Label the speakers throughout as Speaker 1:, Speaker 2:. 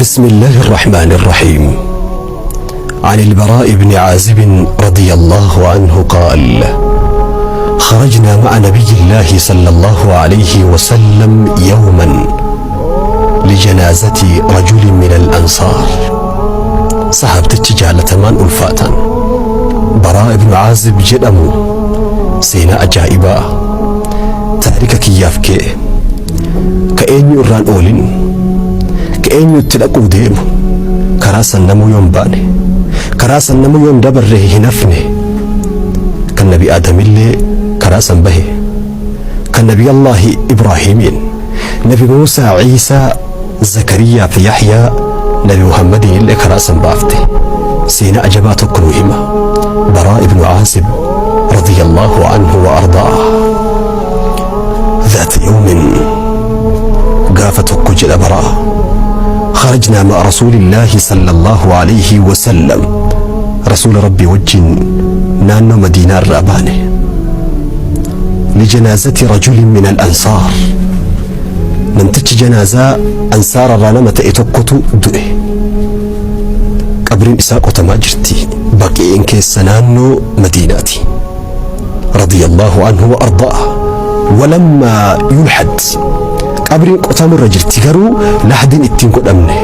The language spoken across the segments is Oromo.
Speaker 1: بسم الله الرحمن الرحيم. عن البراء بن عازب رضي الله عنه قال: خرجنا مع نبي الله صلى الله عليه وسلم يوما لجنازة رجل من الأنصار. Sahaabtichi jaalatamaan ulfaatan Baraa ibnu Caazib jedhamu seenaa ajaa'ibaa taarika kiyyaaf kee ka eenyu irraan oolin, ka eenyu itti dhaquu deemu, karaa san namuu yoon baane, karaa san namuu yoon dabarre hin hafne. Kan Nabi Aadamillee karaa san bahe, kan Nabi Allaahi Ibraahimiin, Nabi Muusaa, Ciisaa, Zakariyaa fi Yaxyaa, Nabi Muhammadiin illee karaa san baafte. Seenaa ajabaa tokko nu hima Baraa ibnu Caazib رضي الله عنه وأرضاه. ذات يوم، gaafa tokko jedha Baraa، خرجنا مع رسول الله صلى الله عليه وسلم، رسول ربي wajjin naannoo Madiinaa irraa baane، لجنازة رجل من الأنصار. Namtichi janaazaa ansaara irraa nama ta'e tokkotu du'e. Qabriin isaa qotamaa jirti Baqi'een keessa, naannoo Madiinaati. رضي الله عنه وأرضاه. ولما يلحد، qabriin qotamurra jirti, garuu lahdiin ittiin godhamne.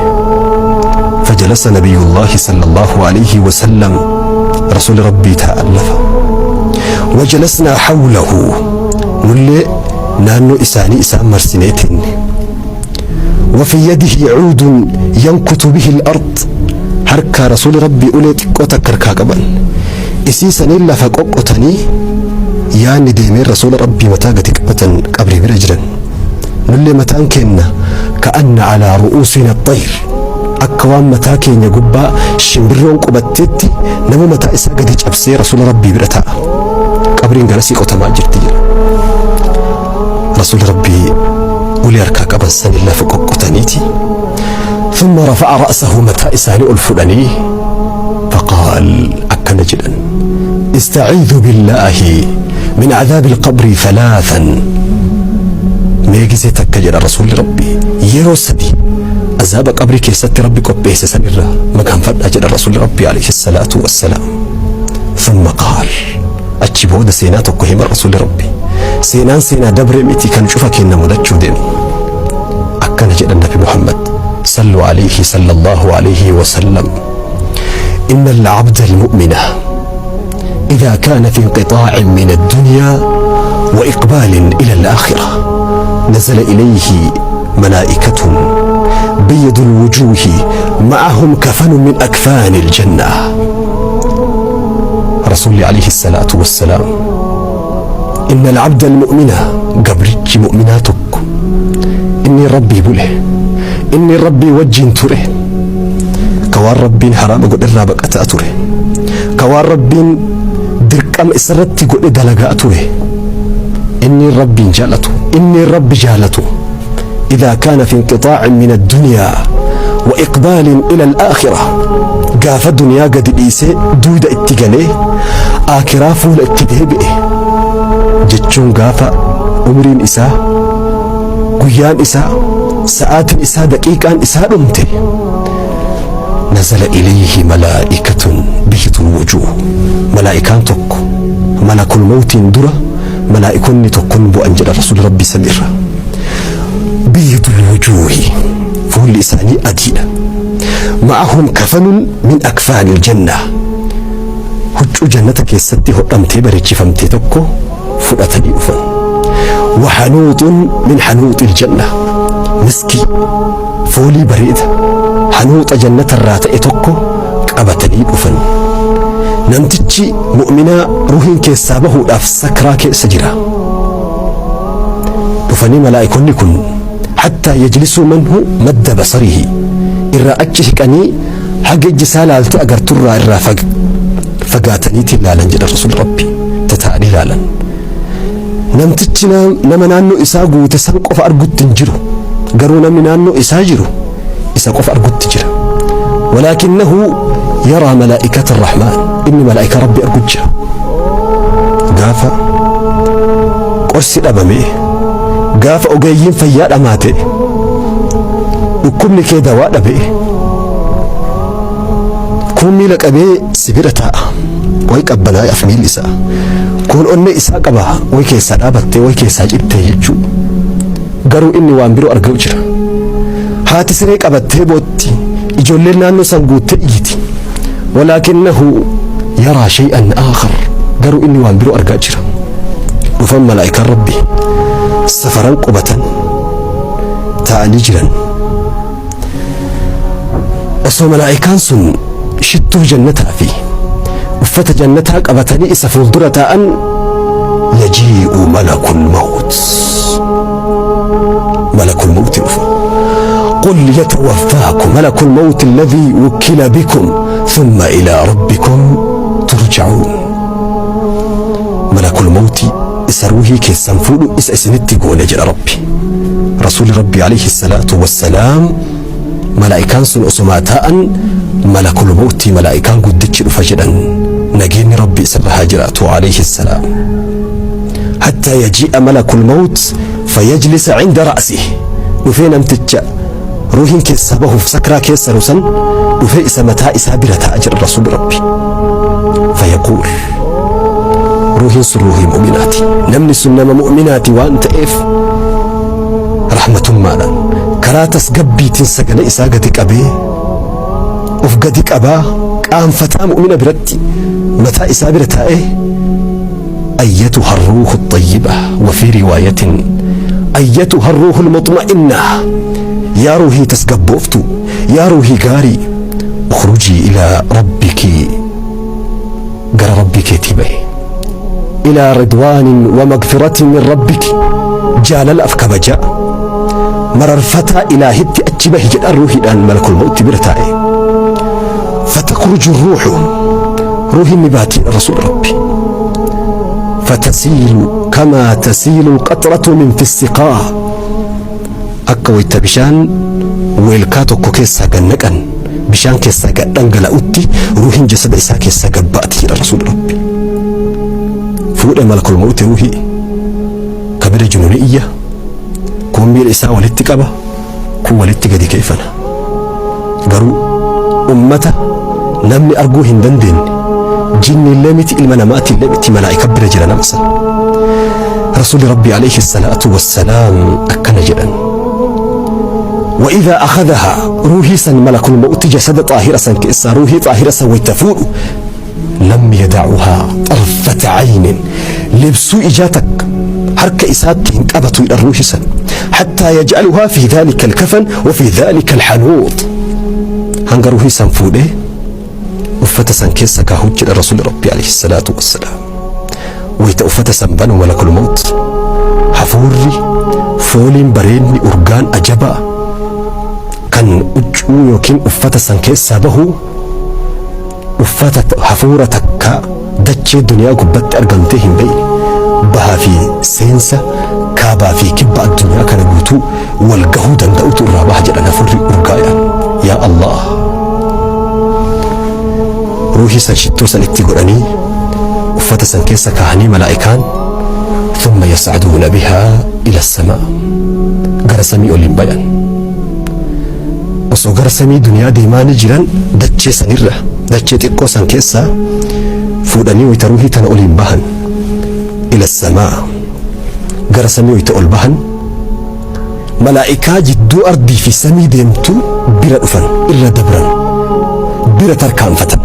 Speaker 1: فجلس نبي الله صلى الله عليه وسلم، رسول ربي تألف، وجلسنا حوله، nullee naannoo isaanii isaan marsineetin. وفي يده عود ينكت به الأرض. Harka rasuuli Rabbii ulee xiqqoo takka harkaa qaban. Isii saniin lafa qoqqotanii yaanni deemee rasuula Rabbii mataa gadi qabatan qabrii bira jiran. Nullee mataan keenna كأن على رؤوسنا الطير, akka waan mataa keenya gubbaa shimbirroon qubatteetti nama mataa isaa gadi cabsee rasuula Rabbii bira ta'a. Qabriin garasii qotamaa jirti jedha. Rasuula Rabbii ulee harkaa qaban saniin lafa qoqqotaniiti. ثم رفع رأسه، mataa isaanii ol fudhanii، فقال، akkana jedhan: استعيذوا بالله من عذاب القبر ثلاثا. Mee gisee takka jedha rasuulli Rabbii, yeroo sadi azaaba qabrii keessatti Rabbi qopheesse san irraa maganfadhaa jedha rasuulli Rabbii عليه الصلاة والسلام. ثم قال، achi booda seenaa tokko hima rasuulli Rabbii. Seenaan seenaa dabre miti, kan cufa kenna mudachuu deemu. Akkana jedhan Nabi Muhammad، صلوا عليه صلى الله عليه وسلم: إن العبد المؤمن إذا كان في انقطاع من الدنيا وإقبال إلى الآخرة نزل إليه ملائكة بيض الوجوه معهم كفن من أكفان الجنة. رسول عليه الصلاة والسلام: إن العبد المؤمن، gabrichi mu'minaa tokko, inni Rabbii bule, inni Rabbii wajjin ture, ka waan Rabbiin haraama godhe irraa baqataa ture, ka waan Rabbiin dirqama isarratti godhe dalagaa ture, inni Rabbiin jaalatu, inni Rabbi jaalatu، إذا كان في انقطاع من الدنيا وإقبال إلى الآخرة، gaafa duniyaa gadi dhiisee duuda itti galee aakiraa fuula itti deebi'e jechuun, gaafa umriin isaa, guyyaan isaa, sa'aatiin isaa, daqiiqaan isaa dhumte، نزل إليه ملائكة بيض الوجوه. Malaa'ikaan tokko, malakul mawtiin dura malaa'ikonni tokkon bu'an jedha rasuul Rabbi samiirra. بيض الوجوه، fuulli isaanii adiidha. معهم كفن من أكفان الجنة، huccuu jannata keessatti hodhamtee bareechifamtee tokko fudhatanii dhufan. وحنوط من حنوط الجنة، miskii foolii bareeda hanuuxa jannata irraa ta'e tokko qabatanii dhufan. Namtichi mu'minaa ruhiin keessaa bahuudhaaf sakraa keessa jira. Dhufanii malaa'ikonni kun حتى يجلسوا منه مد بصره، irraa achi hiqanii haga ijji isaa laalte agarturraa irraa fagaataniitiin laalan jedha rasuul Rabbi. Tataa'anii laalan. Namtichi nama naannoo isaa guute san qofa argutti hin jiru, garuu namni naannoo isaa jiru isa qofa argutti jira. ولكنه يرى ملائكة الرحمن، inni malaa'ika Rabbi argu jira. Gaafa qorsi dhabame, gaafa ogeeyyiin fayyaa dhamaate. Dhukkubni kee dawaa dhabe. Kuun miila qabee si bira taa'a. Way qabbanaayaaf miilli isaa. Kuun onnee isaa qaba way keessaa dhaabattee way keessaa cittee jechuu. Garuu inni waan biroo argau jira. Haati siree qabattee bootti. Ijoolleen naannoo san guuttee iyyiti. Walaakinnahu yaraa shay'an aakhar. Garuu inni waan biroo argaa jira. Dhufan malaa'ikaan Rabbi safaran qubatan taa'anii jiran. Osoo malaa'ikaan sun shittuu jannataa fi uffata jannataa qabatanii isa fuuldura taa'an yajii'u malakul mawt. Malakul mawti dhufa. قل يتوفاكم ملك الموت الذي وكل بكم ثم إلى ربكم ترجعون ملك الموت isa ruuhii keessan fuudhu isa isinitti goone jedha Rabbi. Rasuuli Rabbi alayhi salaatu wassalaam malaa'ikaan sun osomaa taa'an malakul mawtii malaa'ikaan guddichi dhufa jedhan nageenyi Rabbi isarra haa jiraatu alayhi salaam. Hattaa yaji'a malakul mawt fayyajlisa cinda ra'sihi dhufee namticha ruuhiin keessaa bahuuf sakraa keessa rusan dhufee isa mataa isaa bira taa'a jedha Rasuuli Rabbi. Fayaquul ruuhiin sun ruuhii mu'minaati. Namni sun nama mu'minaati waan ta'eef rahmatummaadhaan karaa tasgabbiitiin sagalee isaa gadi qabee of gadi qabaa qaanfataa mu'mina biratti mataa isaa bira taa'ee أيتها الروح الطيبة وفي رواية أيتها الروح المطمئنة yaa ruuhii tasgabbooftu yaa ruuhii gaarii اخرجي إلى ربك gara rabbii keetii bahe إلى رضوان ومغفرة من ربك jaalalaaf kabajaa mararfataa ilaahitti achi bahi jedhan ruuhiidhaan malakul mawti bira taa'e فتخرج الروح ruuhiin ni baati rasuul rabbi فتسيل كما تسيل القطرة من في السقاء akka wayta bishaan weelkaa tokko keessaa gad naqan bishaan keessaa gad dhangala'utti ruuhiin jasada isaa keessaa gad ba'ati jedha rasuul rabbi fuudhe malakul mawti ruuhii ka bira jiru ni iyya kun miila isaa walitti qaba kun walitti gadi keeffana garuu ummata namni arguu hin dandeenye jinniillee miti ilma namaatiillee miti malaa'ika bira jira nama san rasuuli rabbi alayhi salaatu wassalaam akkana jedhan وإذا أخذها ruuhii san ملك الموت جسد طاهرة سن keessa ruuhii طاهرة سن wayta fuudhu لم يدعها طرفة عين libsuu ijaa takka harka isaatti hin qabatu jedhan ruuhii san حتى يجعلها في ذلك الكفن وفي ذلك الحنوط hanga ruuhii san fuudhee uffata san keessa kaahuu jedha rasuuli rabbi alayhi salaatu wassalaam wayta uffata san banu malakul mawt hafuurri fooliin bareenni urgaan ajabaa kan huccuu yookiin uffata san keessaa bahu uffata hafuura takka dachee duniyaa gubbatti argamtee hin beekne bahaa fi seensa kaabaa fi kibba addunyaa kana guutuu wal gahuu danda'utu irraa baha jedhan hafuurri urgaa'edhaan yaa Allah ruuhii san shittoo san itti godhanii uffata san keessa kaahanii malaa'ikaan ثم يصعدون بها إلى السماء gara samii oliin bayan osoo gara samii duniyaa deemaanii jiran dachee sanirra dachee xiqqoo san keessaa fuudhanii wayita ruuhii tana oliin bahan إلى السماء gara samii wayita ol bahan malaa'ikaa jidduu ardii fi samii deemtu bira dhufan irra dabran bira tarkaanfatan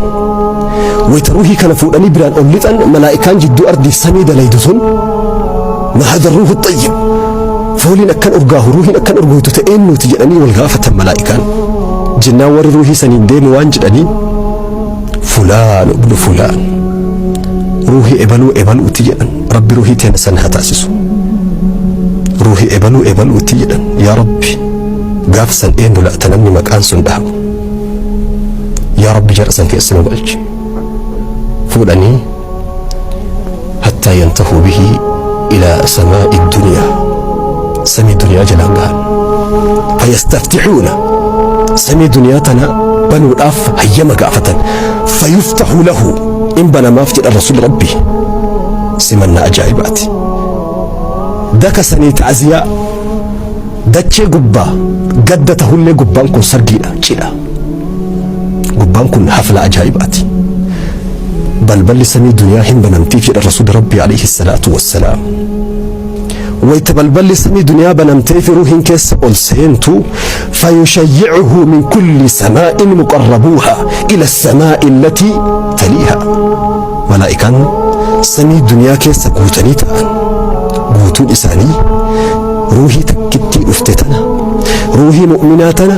Speaker 1: wayita ruuhii kana fuudhanii biraan ol lixan malaa'ikaan jidduu ardii fi samii dalaydu sun ما هذا الروح الطيب fooliin akkan urgaahu ruuhiin akkan urgooytu ta'een nuti jedhanii wal gaafatan malaa'ikaan jennaan warri ruuhii saniin deeme waan jedhaniin فلان ابن فلان ruuhii ebaluu ebaluuti jedhan rabbi ruuhii teena san haa taasisu ruuhii ebaluu ebaluuti jedhan yaa rabbi gaaf san eenyu la'ata namni maqaan sun dhahamu yaa rabbi jara san keessa nu galchi fuudhanii حتى ينتهوا به إلى سماء الدنيا samii duniyaa jalaan gahan فيستفتحون samii duniyaa tana banuudhaaf hayyama gaafatan فيفتح له in banamaaf jedhan rasuul rabbi simannaa ajaa'ibaati daka sanii ta'aziyaa Dachee gubbaa gadda tahullee gubbaan kun sargiidha, cidha. Gubbaan kun hafla ajaa'ibaati. Balballi samii duniyaa hin banamtiif jedha Rasuulli Rabbii alayhi salaatu wassalaam. Wayta balballi samii duniyaa banamtee fi ruuhiin keessa ol seentu, fayushayyicuhu min kulli samaa'in muqarrabuuha ila samaa'i allatii taliiha. Malaa'ikaan samii duniyaa keessa guutanii ta'an guutuun isaanii ruuhii takkittii dhufte tana, ruuhii mu'minaa tana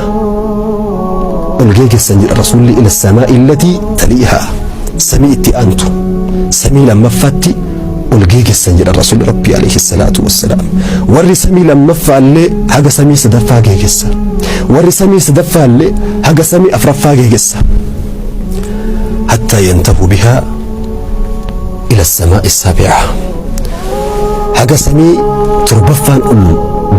Speaker 1: ol geegessan jedha Rasuulli, ila samaa'i allatii taliiha, samii itti aantu, samii lammaffaatti ol geegessan jedha Rasuulli Rabbii alayhi salaatu wassalaam. Warri samii lammaffaallee haga samii sadaffaa geegessa, warri samii sadaffaallee haga samii afraffaa geegessa, hattaa yantahu bihaa ila samaa'i saabi'a, haga samii torbaffaan ol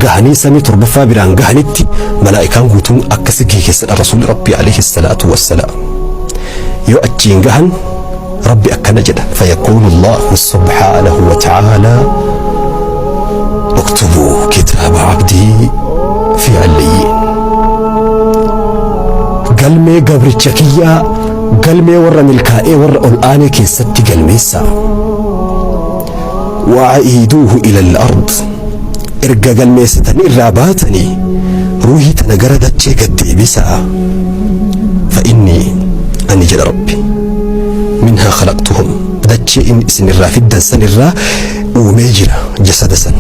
Speaker 1: gahanii, samii torbaffaa biraan gahanitti malaa'ikaan guutuun akkasi geegessadha Rasuulli Rabbii alayhi salaatu wassalaam. Yoo achiin gahan Rabbi akkana jedha, fayaquulu Allahu subhaanahu wa ta'ala: uktubuu kitaaba abdii fi aliyyiin, galmee gabricha kiyyaa galmee warra milkaa'ee, warra ol aanee keessatti galmeessaa. Wa'iiduuhu ila al-ard, erga galmeessitanii irraa baatanii ruuhii tana gara dachee gad deebisaa. Fa innii, ani jedha Rabbi, minhaa khalaqtuhum, dachee inni isin irraa fiddan san irraa uumee jira jasada san,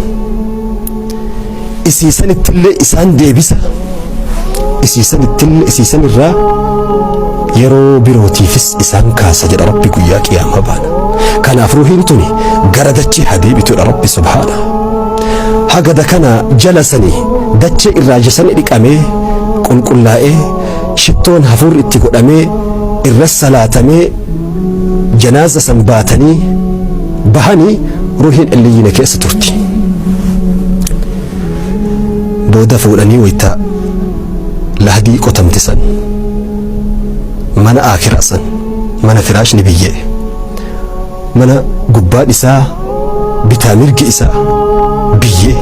Speaker 1: isii sanittillee isaan deebisa, isii sanittillee, isii san irraa yeroo birootiifis isaan kaasa jedha Rabbi guyyaa qiyaamaa baana. Kanaaf ruuhiin tuni gara dachee haa deebituudha Rabbi subhaana. Haga kana jala sanii dachee irraa jasani dhiqamee, qulqullaa'ee, shittoon hafuurri itti godhamee, irra salaatamee, janaaza san baatanii bahanii, ruuhiin illiyyiina keessa turti. Booda fuudhanii wayta lahdii qotamte san, mana aakiraa san, mana firaashni biyyee, mana gubbaan isaa bitaa mirgi isaa biyyee,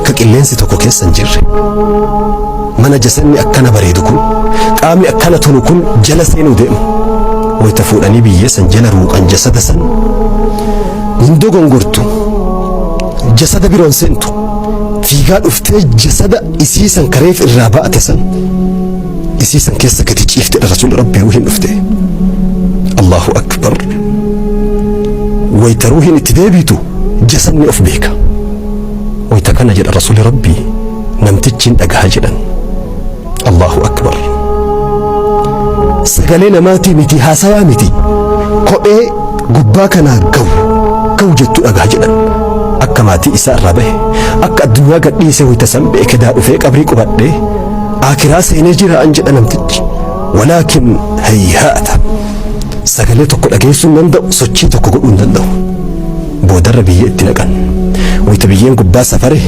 Speaker 1: ka qilleensi tokko keessa hin jirre, mana jasanni akkana bareedu kun, qaamni akkana tolu kun jala seenuu deemu, wayta fuudhanii biyyee san jala ruuqan, jasada san hin dogongortu, jasada biroon seentu, fiigaa dhuftee jasada isii san kareef irraa ba'ate san, isii san keessa gadi ciiftedha Rasuulli Rabbii ruuhiin dhufte. Allahu akbar! Wayta ruuhiin itti deebiitu jasanni of beeka. Wayta kana jedha Rasuulli Rabbii, namtichi hin dhagaha jedhan. Allahu akbar! Sagalee namaatii miti, haasayaa miti, kophee gubbaa kanaa gawu gawu jettu dhagaa jedhan. Akka maatii isaa irraa bahe, akka addunyaa gadhiise wayta san beeke. Daa dhufee qabrii qubadhee aakiraa seenee jira an jedha namtichi. Walaakin hayhaata, sagalee tokko dhageessuu hin danda'u, sochii tokko godhuu hin danda'u. Boodarra biyyee itti naqan. Wayta biyyeen gubbaa safare,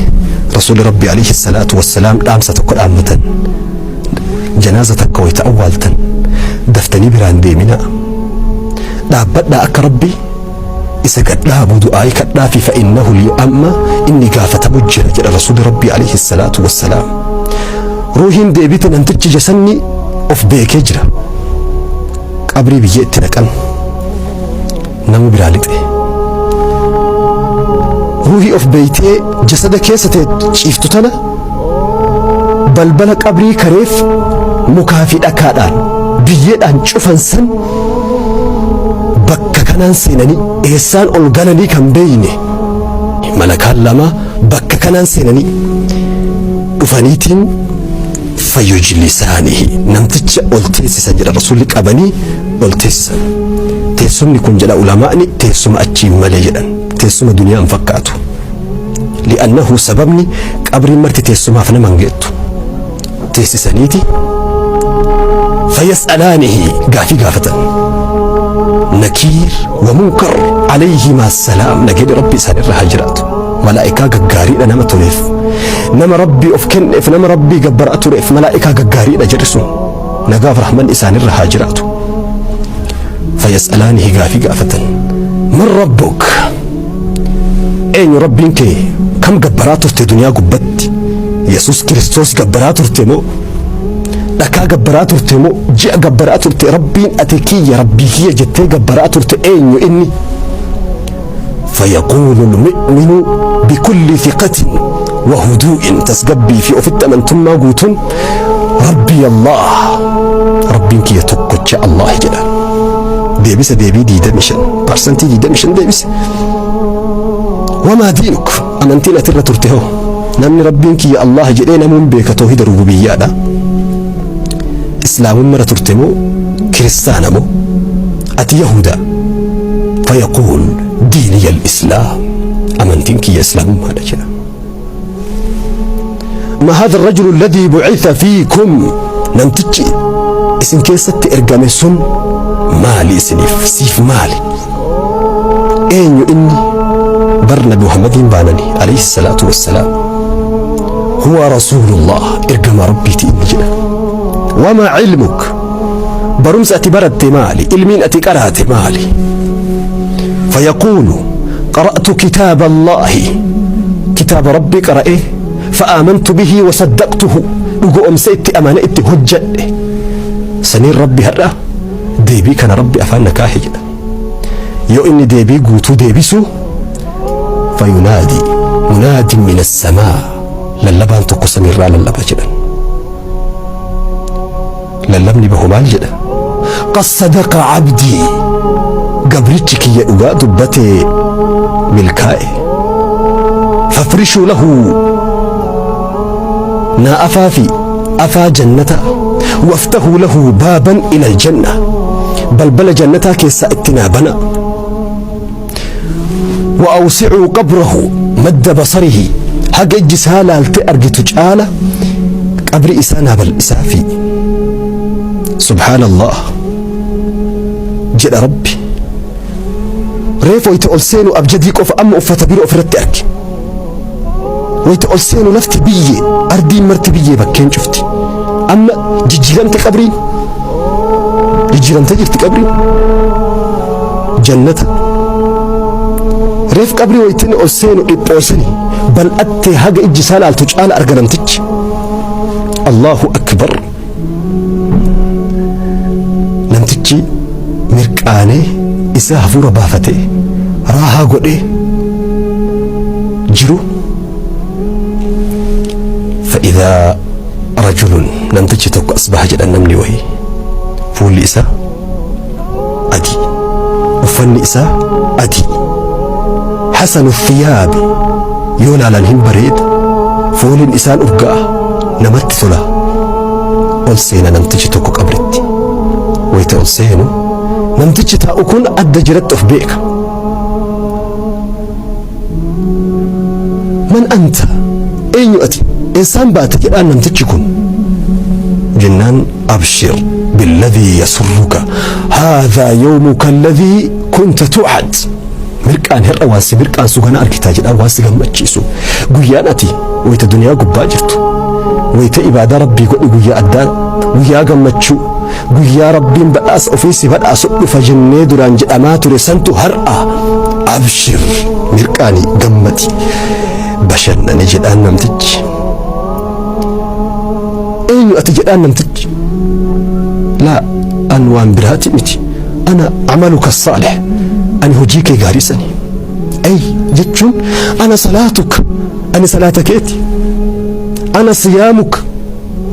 Speaker 1: Rasuulli Rabbi alayhi salaatu wassalaam dhaamsa tokko dhaammatan: janaaza takka wayta awwaaltan daftanii biraan deeminaa, dhaabbadhaa, akka Rabbi isa gad dhaabu du'aayi kadhaafi. Fa innahu amma inni gaafatamu jira jedha Rasuulli Rabbi alayhi salaatu wassalaam. Ruuhiin deebite, namtichi jasanni of beekee jira. Qabrii biyyee itti naqan, namu biraa lixe. Ruuhii of beeytee jasada keessa ta'e ciiftu tana balbala qabrii kareef mukaa fi dhakaadhaan biyyeedhaan cufan san bakka kanaan seenanii, eessaan ol galanii kan beeyne, malakaan lama bakka kanaan seenanii dhufaniitiin fayyujlisaanihi, namticha ol teessisan jedha Rasuulli. Qabanii ol teessisan. Teessumni kun jedha ulamaa'ni teessuma achiin malee jedhan, teessuma duniyaa hin fakkaatu. Li'annahu sababni qabriin marti teessumaaf nama hin geettu. Teessisaniiti fayas'alaanihi, gaafii gaafatan. Nakiir wa Munkar alayhimaa salaam, nageenya Rabbi isaan irra haa jiraatu, malaa'ikaa gaggaariidha, nama toleef, nama Rabbii of kenneef, nama Rabbii gabbaraa tureef, malaa'ikaa gaggaariidha jedhe sun, nagaaf rahman isaan irra haa jiraatu. Fayas'alaanihi, gaafii gaafatan: man rabbuk, eenyu Rabbiin kee, kam gabbaraa turte duniyaa gubbatti? Yesus Kiristoos gabbaraa turte moo? Dhakaa gabbaraa turte moo? Ji'a gabbaraa turte? Rabbiin ati kiyya, Rabbii kiyya jettee gabbaraa turte eenyu inni? فيقول المؤمن بكل ثقة وهدوء tasgabbii fi ofitti amantummaa guutuun ربي الله, Rabbiin kiyya tokkocha Allah jedha. Deebisa deebii 25, 25% deebise. وما دينك, amantiin atirra turte hoo? Namni Rabbiin kiyya Allah jedhee namuun beeka, toohida rububiyyaadha. Islaamummaa turte moo kiristaana moo ati yahuda? فيقول ديني الإسلام, amantiin kiyya islaamummaadha jedha. ما هذا الرجل الذي بعث فيكم, namtichi isin keessatti ergame sun maali isiniif, siif maali, eenyu inni? Bar Nabi Muhammadiin baanani عليه الصلاة والسلام. هو رسول الله, ergama Rabbiiti inni jedha. وما علمك, barumsa ati baratte maali, ilmiin ati qaraate maali? فيقول قرأت كتاب الله, kitaaba Rabbii qara'e, فآمنت به وصدقته, dhugoomse, itti amane, itti hojjedhe, saniin Rabbi har'a deebii kana Rabbi afaan na kaahe jedha. Yoo inni deebii guutuu deebisu, فينادي مناد من السماء, lallabaan tokko samiirraa lallaba jedhan. Lallabni bahu maal jedha? قد صدق عبدي, gabrichi kiyya dhugaa dubbate, milkaa'e. فافرشوا له, naa afaa fi afaa jannata, وافتحوا له بابا إلى الجنة, balbala jannataa keessaa itti naa bana, وأوسعوا قبره مد بصره, haga ijji isaa laalte argitu caala qabri isaa naa bal'isaa fi. سبحان الله jedha Rabbi. Reefu wayita ol seenu abjadii qofa, amma uffata biroo ofirratti arge. Wayita ol seenu lafti biyyee, ardiin marti biyyee, bakkeen cufti. Amma jijjiiramte, qabriin jijjiiramtee jirti, qabriin jannata. Reef qabrii wayitini ol seenu dhiphoosani bal'attee haga ijji isaa laaltu caala arga namtichi. الله أكبر. Namtichi mirqaanee isaa hafuura baafatee raahaa godhee jiru, فإذا رجل, namtichi tokko as baha jedhan. Namni wayii fuulli isaa adii, uffanni isaa adii, حسن الثياب, yoo laalan hin bareeda, fooliin isaan urga'a, namatti tola. Ol seena namtichi tokko qabritti. Wayita ol seenu namtichi taa'u kun adda jiratti of beeka. من أنت, eenyu ati, eessaan baate jedhaan namtichi kun jennaan, أبشر بالذي يسرك هذا يومك الذي كنت توعد, mirqaan hir'a, waan si mirqaansu kana argitaa jedhaan. Waan si gammachiisu, guyyaan ati wayita duniyaa gubbaa jirtu, wayita ibaadaa Rabbii godhi, guyyaa addaa, guyyaa gammachuu, guyyaa Rabbiin badhaasa ofii si badhaasu dhufa jennee duraan jedhamaa ture santu har'a. أبشر, mirqaani, gammadi, bashannane jedhaan namtichi. Eenyu ati jedhaan namtichi. Laa, an waan biraati miti, أنا عملك الصالح, ani hojii kee gaarii sani, ay jechuun أنا صلاتك, ani salaata keeti, أنا صيامك,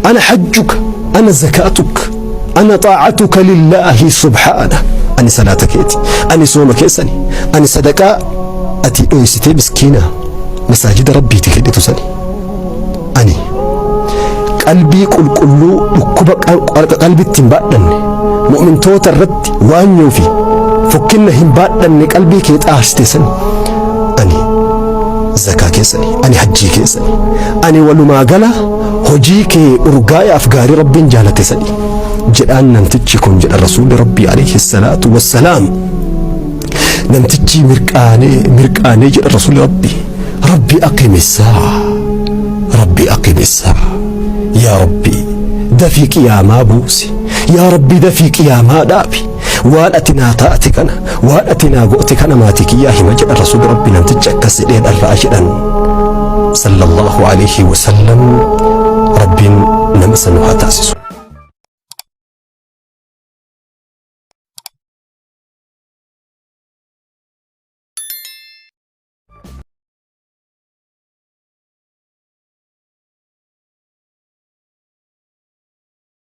Speaker 1: أنا حجك, أنا زكاتك, أنا طاعتك لله سبحانه, ani salaata keeti, ani sooma keessani, ani sadaqaa ati dhoysitee miskiina masaajida Rabbiiti kennitu sani, ani qalbii qulqulluu dhukkuba qalbitti hin baadhanne, mu'mintoota irratti waanyoo fi fokkinna hin baadhanne, qalbii kee xaarsite sani, ani zakaa keessani, ani hajjii keessani, ani walumaa gala hojii kee urgaayaaf gaarii Rabbiin jaalate sani jedhaan namtichi kun jedha rasuulli Rabbii عليه الصلاة والسلام. Namtichi mirqaanee mirqaanee jedha rasuulli Rabbii, رب أقم الساعة, رب أقم الساعة, yaa Rabbi dafii qiyaamaa buusi, yaa Rabbi dafii qiyaamaa dhaabi, waan ati naa taate kana, waan ati naa goote kana maatii kiyyaa hima jedha rasuulli Rabbi. Namtichi akkas jedhee dharra'a jedhan. Sallallahu Aleyhi Wasallam Rabbiin nama san nu haa taasisu.